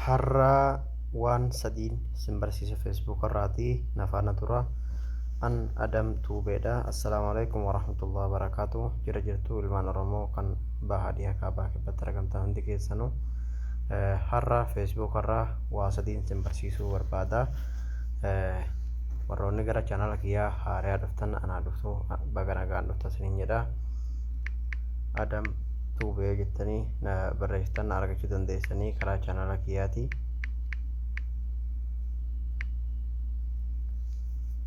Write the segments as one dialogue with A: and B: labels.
A: Har'a waan sadiin sin barsiisa Facebook irraati na faana tura. An Adam Tuubeedha. Assalaamu alaikum warahmatullahi wabarakaatu. Jira jirtu ilmaan Oromoo kan baha dhiha kaabaa kibbatti argamtan hundi keessanuu. Har'a Facebook irraa waa sadiin sin barsiisuu barbaada. Warroonni gara chaanala kiyyaa haariyaa dhuftan anaa dhuftu, baga nagaan dhuftan isiniin jedha. Adam Tube yoo jettanii na barreessitan na argachuu dandeessanii karaa chaanala kiyyaati.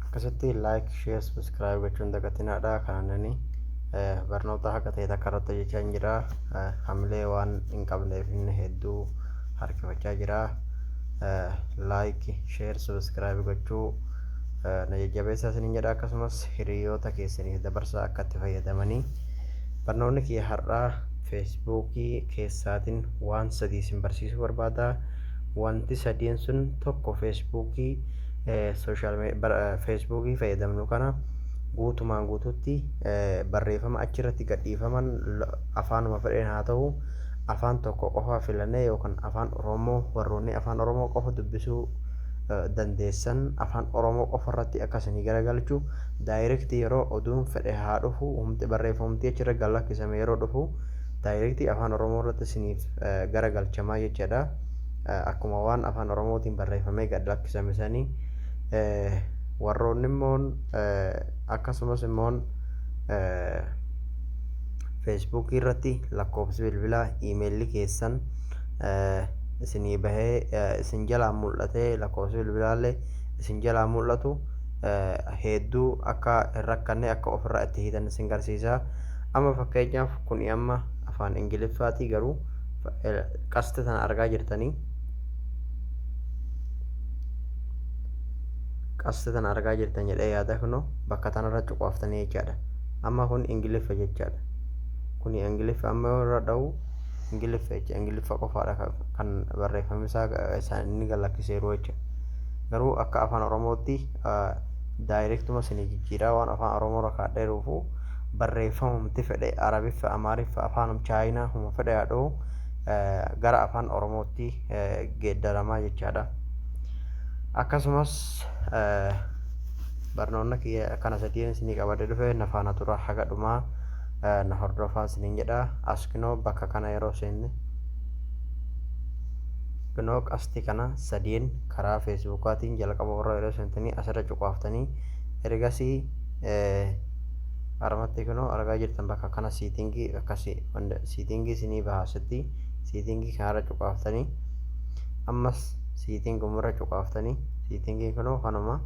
A: Akkasitti like, share, subscribe gochuun dagatinaadha. Kanannani barnoota haqa ta'e takka irratti hojjechaa hin jira. Hamilee waan hin qabneef inni hedduu harkifachaa jira. Like, share, subscribe gochuu na jajjabeessaa isiniin jedha. Akkasumas hiriyoota keessaniif dabarsaa akka itti fayyadamanii. Barnoonni kiyya har'aa Feesbuukii keessaatiin waan sadii isin barsiisuu barbaada. Wanti sadiin sun tokko Feesbuukii sooshaal Feesbuukii fayyadamnu kana guutumaan guutuutti barreeffama achirratti gadhiifaman afaanuma fedheen haa ta'u afaan tokko qofa filannee yookaan afaan Oromoo, warroonni afaan Oromoo qofa dubbisuu dandeessan afaan Oromoo qofa irratti akka isinii garagalchu, direct yeroo oduun fedhe haa dhufu, humti barreeffamumti achirra gad lakkisame yeroo dhufu direct afaan Oromoo irratti isiniif garagalchamaa jechaadha. Akkuma waan afaan Oromootiin barreeffamee gad lakkisame sanii. Warroonni immoo akkasumas immoo Feesbuukii irratti lakkoofsi bilbilaa, iimeelli keessan isinii bahee isin jalaa mul'atee, lakkoofsi bilbilaallee isin jalaa mul'atu hedduu akka hin rakkanne akka ofirraa itti hiitan isin garsiisa. Amma fakkeenyaaf kuni amma afaan Ingiliffaatii, garuu qasti tana argaa jirtanii, qasti tana argaa jirtan jedhee yaada. Kunoo bakka tanarra cuqaaftanii jechaadha. Amma kun Ingiliffa jechaadha. Kuni Ingiliffa. Amma yoo irra dha'u Ingiliffa jecha, Ingiliffa qofaadha kan barreeffamni isaa isaan inni galakkiseeru jecha. Garuu akka afaan Oromootti directuma isinii jijjiiraa waan afaan Oromoo irra kaadheeruufu barreeffamumti fedhe, Arabiffa, Amaariffa, afaan Chaayinaa huma fedhe haa dha'u, gara afaan Oromootti geeddaramaa jechaadha. Akkasumas barnoonni kiyya kana sadiin isinii qabadee dhufe, na faana tura, haga dhumaa na hordofaa isiniin jedha. As kinoo bakka kana yeroo seenne, kunoo qasti kana sadiin karaa Feesbuukaatiin jalqaba warra yeroo seentanii asirra cuqaaftanii, ergasii armatti kunoo argaa jirtan bakka kana setting akkasi setting isinii baha. Asitti setting kanarra cuqaaftanii, ammas settingumarra cuqaaftanii, settingiin kunoo kanuma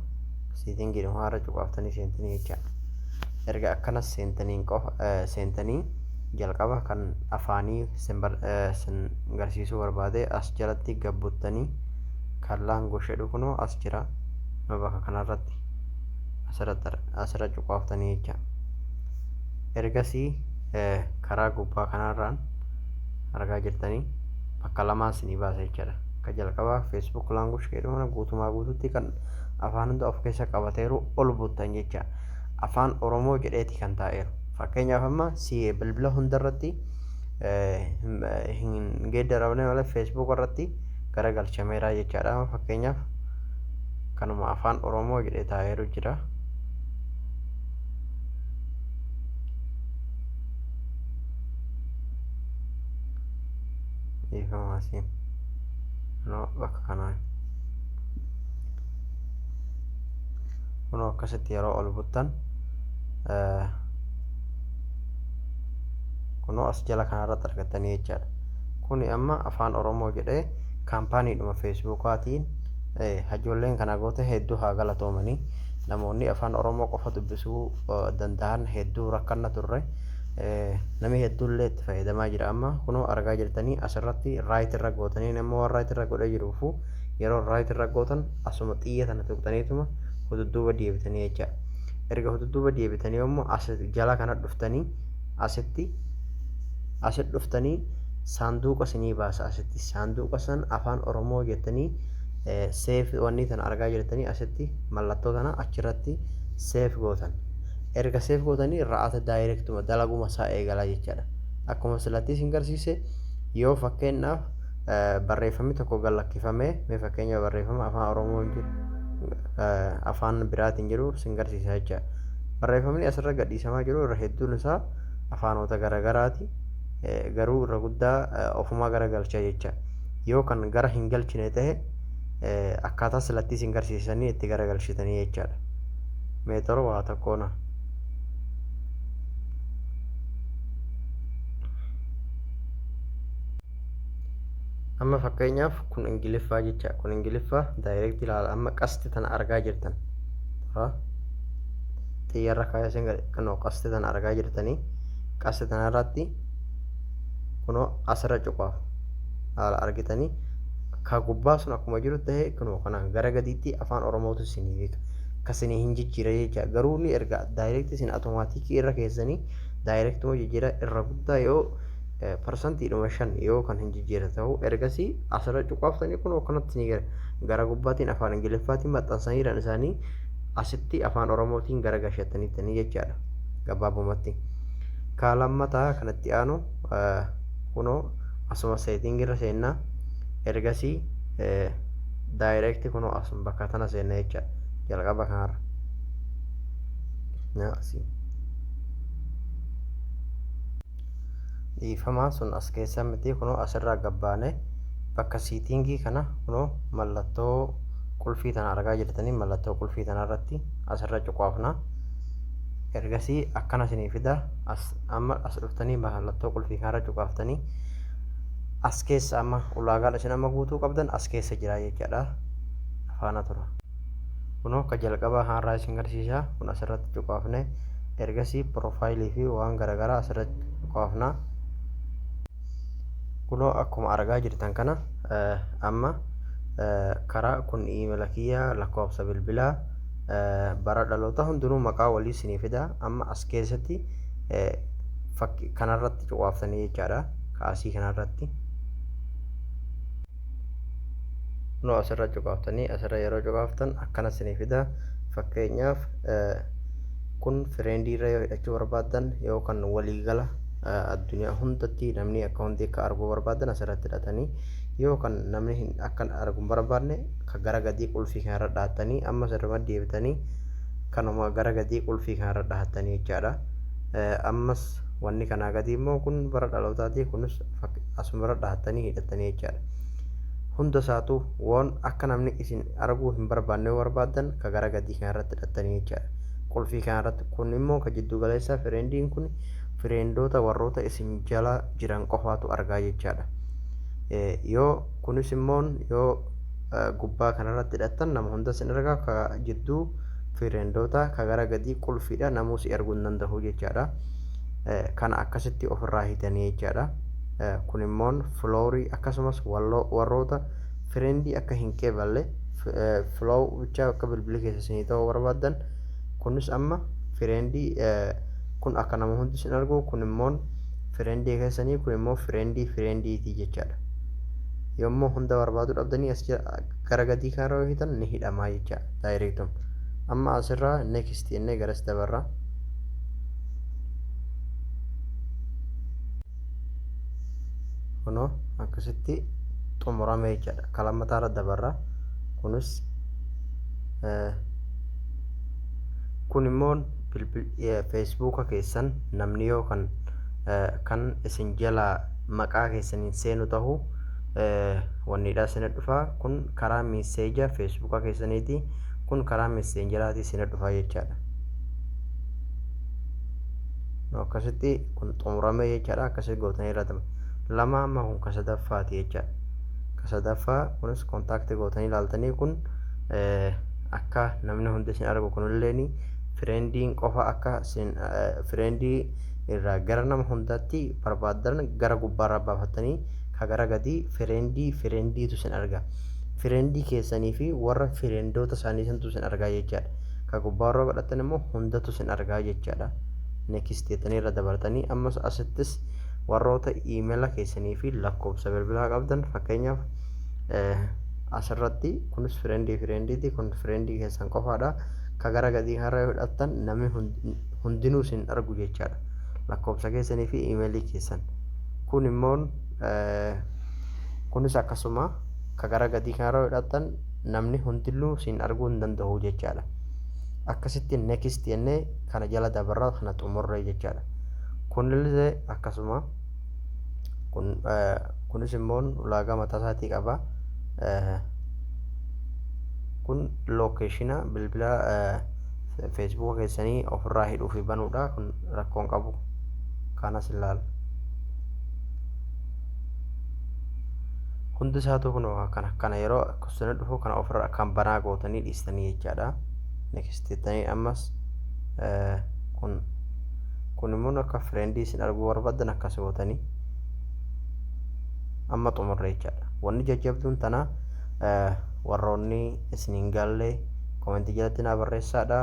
A: settingiidhumarra cuqaaftanii seentanii jecha. Erga akkanas seentaniin qofa seentanii, jalqaba kan afaanii sin garsiisuu barbaade, as jalatti gabbuttanii kan language jedhu kunoo as jira, bakka kanarratti asirratti asirra cuqaaftanii jecha. Ergasii karaa gubbaa kanarraan argaa jirtanii bakka lamaan isinii baasa jechaadha. Akka jalqabaa Facebook language jedhu kana guutumaa guututti kan afaan hunda of keessa qabateeru ol buttan jecha. Afaan Oromoo jedheeti kan taa'eeru. Fakkeenyaaf amma si bilbila hundarratti hin geeddaramne malee Facebook irratti garagalchameera jechaadha. Fakkeenyaaf kanuma afaan Oromoo jedhee taa'eeru jira. Dhiifama, asiin kunoo bakka kanaa kunoo akkasitti yeroo ol buttan kunoo as jala kanarratti argattanii jechaadha. Kuni amma afaan Oromoo jedhee kaampaaniidhuma Feesbuukaatiin hajoolleen kana goote hedduu haa galatoomanii. Namoonni afaan Oromoo qofa dubbisuu danda'an hedduu rakkanna turre. Namni hedduullee itti fayyadamaa jira. Amma kunoo argaa jirtanii asirratti right irra gootanii, nama waan right irra godhee jiruufu yeroo right irra gootan asuma xiyya tana tuqxaniituma hududduuba deebitanii jecha. Erga hududduuba deebitanii immoo as jala kana dhuftanii, asitti asit dhuftanii saanduqa isinii baasa. Asitti saanduqa san afaan Oromoo jettanii save wanni tana argaa jirtanii, asitti mallattoo tana achirratti save gootan. Erga save gootanii ra'ata directuma dalaguma isaa eegalaa jechaadha. Akkuma silatti isin garsiise, yoo fakkeenyaaf Barreeffamni tokko gad lakkifamee, mee fakkeenya barreeffama Afaan Oromoo jiru, afaan biraatiin jiru sin garsiisa jecha. Barreeffamni asirra gadhiisamaa jiru irra hedduun isaa afaanota garagaraati. Garuu irra guddaa ofumaa gara galcha jecha. Yoo kan gara hin galchine ta'e, akkaataa silatti isin garsiisanii itti garagalchitanii jechaadha. Meetoro waa tokkoona. Amma fakkeenyaaf kun Ingiliffaa jecha. Kun Ingiliffaa direct ilaala. Amma qasti tana argaa jirtan. Xiyyarra kaayee isin kunoo qasti tana argaa jirtanii, qasti tana irratti kunoo asirra cuqaaf haala argitanii, ka gubbaa sun akkuma jiru ta'e, kunoo kana gara gadiitti Afaan Oromootu isinii beeka. Kasinii hin jijjiira jecha. Garuu ni erga direct isin automaatikii irra keessanii directuma jijjiira. Irra guddaa yoo 5% yoo kan hin jijjiirre ta'u, ergasii asirra cuqaaftanii kunoo kanatti ni gara gubbaatiin Afaan Ingiliffaatiin maxxansanii jiran isaanii asitti Afaan Oromootiin gara gashattaniittanii jechaadha gabaabumatti. Ka lammataa kanatti aanu kunoo asuma setting irra seennaa, ergasii direct kunoo asuma bakka tana seenna jechaadha, jalqaba kanarra. Asii dhiifamaa, sun as keessa miti. Kunoo asirraa gabbaane bakka setting kana, kunoo mallattoo qulfii tana argaa jirtanii, mallattoo qulfii tana irratti asirra cuqaafna. Ergasii akkana isinii fida. As amma as dhuftanii mallattoo qulfii kanarra cuqaaftanii, as keessa amma ulaagaan isin amma guutuu qabdan as keessa jira jechaadha. Afaana tura. Kunoo akka jalqabaa haaraa isin garsiisa. Kun asirratti cuqaafne, ergasii profile fi waan garaagaraa asirratti cuqaafna. Kunoo akkuma argaa jirtan kana, amma karaa kun email kiyya, lakkoofsa bilbilaa, bara dhaloota, hundinuu maqaa walii isinii fida. Amma as keessatti kanarratti cuqaaftanii jechaadha, kaasii kanarratti. Kunoo asirra cuqaaftanii, asirra yeroo cuqaaftan akkana isinii fida. Fakkeenyaaf kun friend irra yoo hidhachuu barbaaddan, yookaan waliigala addunyaa hundatti namni akka hundi akka arguu barbaadan asirratti hidhatanii, yookaan namni akka arguu hin barbaadne ka gara gadii qulfii kanarra dhahattanii, amma sirruma deebitanii kanuma gara gadii qulfii kanarra dhahattanii jechaadha. Ammas wanni kanaa gadii immoo kun bara dhalootaati, kunis asumarra dhahattanii hidhattanii jechaadha. Hunda isaatu waan akka namni isin arguu hin barbaanne yoo barbaaddan, ka gara gadii kanarratti hidhattanii jechaadha. Qulfii kanarratti kun immoo ka jiddu galeessa friendiin kun friendoota warroota isin jala jiran qofaatu argaa jechaadha. Yoo kunis immoo yoo gubbaa kanarratti hidhattan nama hunda isin argaa, ka jidduu friendoota, ka gara gadii qulfiidha, namuu si arguu hin danda'u jechaadha. Kana akkasitti ofirraa hiitanii jechaadha. Kun immoo follower akkasumas warroota friend akka hin qeeballe, follow bichaa akka bilbilli keessa isinii ta'uu barbaaddan, kunis amma friend kun akka nama hundi isin argu, kun immoo friend keessanii, kun immoo friend friendiitii jechaadha. Yommuu hunda barbaaduu dhabdanii as gara gadii kanarra yoo hiitan ni hidhamaa jechaadha directum. Amma asirraa next jennee garas dabarra. Kunoo akkasitti xumurame jechaadha. Ka lammataarra dabarra. Kunis kun immoo Facebooka keessan namni yoo kan isin jalaa maqaa keessaniin seenu ta'u wanniidha isin dhufa. Kun karaa message Facebooka keessaniiti, kun karaa Messengeraati isin dhufa jechaadha. Akkasitti kun xumurame jechaadha. Akkasitti gootanii irratti lama, amma kun ka sadaffaati jechaadha. Ka sadaffaa kunis contact gootanii ilaaltanii, kun akka namni hundi isin argu, kunilleen friendiin qofa akka isin friend irraa gara nama hundaatti barbaaddan gara gubbaarraa baafatanii, ka gara gadii friend friendiitu isin arga. Friend keessanii fi warra friendoota isaanii santu isin argaa jechaadha. Ka gubbaarraa godhatan immoo hundatu isin argaa jechaadha. Next jettanii irra dabartanii, ammas asittis warroota email keessanii fi lakkoofsa bilbilaa qabdan, fakkeenyaaf asirratti kunis friend friendiiti, kun friend keessan qofaadha. Ka gara gadii har'a yoo hidhattan namni hundinuu isin argu jechaadha, lakkoofsa keessanii fi email keessan. Kun immoo Kunis akkasuma ka gara gadii kanarra hidhattan namni hundilluu siin arguu hin danda'u jechaadha. Akkasitti next jennee kana jala dabarra, kana xumurree jechaadha. Kunillee akkasuma, kunis immoo ulaagaa mataa isaatii qaba. Kun location bilbila Facebooka keessanii ofirraa hidhuu fi banuudha. Kun rakkoon qabu, kanas ilaala. Hundi isaatu kun kana yeroo akkasuma dhufu kana ofirra kan banaa gootanii dhiistanii jechaadha. Next jettanii ammas kun immoo akka friendii isin arguu barbaadan akkas gootanii amma xumurre jechaadha. Wanni jajjabduun tana, warroonni isin hin galle commentii jalatti naa barreessaadha.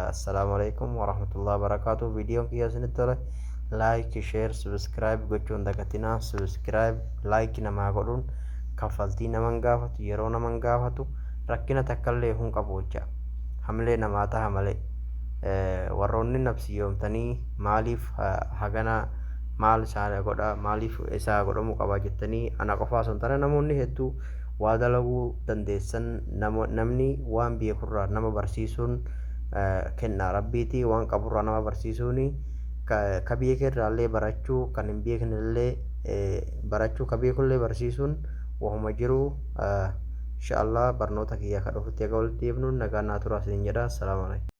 A: Assalaamu alaikum warahmatullahi wabarakaatuh. Viidiyoon kiyya isinitti tole like, share, subscribe gochuu hin dagatinaa. Subscribe, like namaa godhuun kaffaltii naman gaafatu, yeroo naman gaafatu, rakkina takkallee hin qabu jecha, hamlee namaa taha malee. Warroonni nabsiyyoomtanii maaliif hagana maal isaa godha, maaliif isaa godhamuu qaba jettanii, ana qofaa osoo hin taane namoonni hedduu waa dalaguu dandeessan. Namni waan beekurraa nama barsiisuun kennaa rabbiiti. Waan qaburraa nama barsiisuuni, ka beekerraallee barachuu, kan hin beeknellee barachuu, ka beekullee barsiisuun wahuma jiru. Insha Allah barnoota kiyya ka dhufutti aga walitti deebinu nagaa naa turaa isiniin jedha. Assalaamu alaikum.